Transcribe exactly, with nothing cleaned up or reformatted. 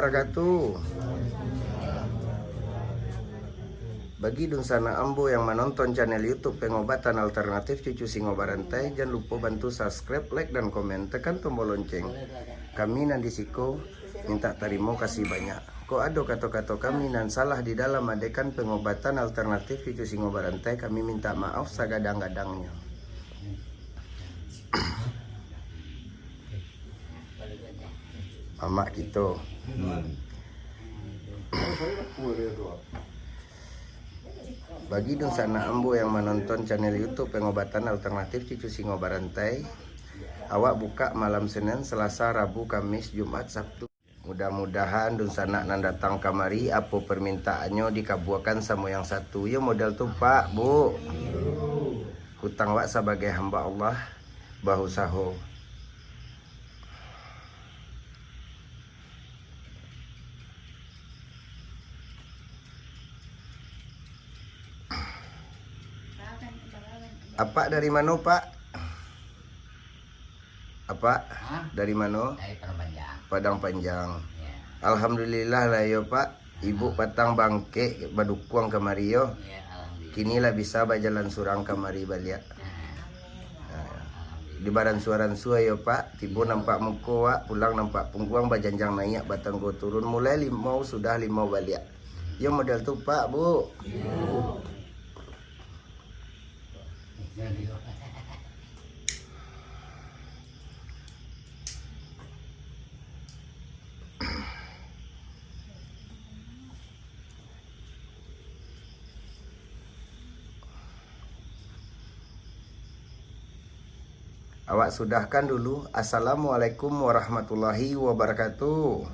Wabarakatuh. Bagi dunsanak ambo yang manonton channel YouTube Pengobatan Alternatif Cucu Singo Barantai, jan lupo bantu subscribe, like, dan komen, tekan tombol lonceng. Kami nan di siko minta tarimo kasih banyak. Kok ado kato-kato kami nan salah di dalam adekan pengobatan alternatif cucu singo barantai, kami minta maaf sagadang-gadangnyo. Mamak kito. Hmm. Bagi dunsanak ambo yang manonton channel YouTube Pengobatan Alternatif Cucu Singo Barantai, awak bukak malam Senin, Selasa, Rabu, Kamis, Jumat, Sabtu. Mudah-mudahan dunsanak nan datang kamari, apo permintaannyo dikabuakan samo yang satu. Iyo model tu, Pak, Bu. Hutang wak sabagai hamba Allah, bausaho. Apak dari mano, Pak? Apak? Hah? Dari mano? Dari Padang Panjang. Padang Panjang. Ya. Alhamdulillah lah yo, Pak. Ibu patang bangkek badukuang kamari yo. Ya, alhamdulillah. Kini lah bisa bajalan surang kamari baliak. Nah, dibaransua-ransua yo, Pak. Tibo nampak muko wak, pulang nampak pungguang, bajanjang naiak, batanggo turun, mulai limau, sudah limau baliak. Yo model tu, Pak, Bu. Awak sudahkan dulu. Assalamualaikum warahmatullahi wabarakatuh.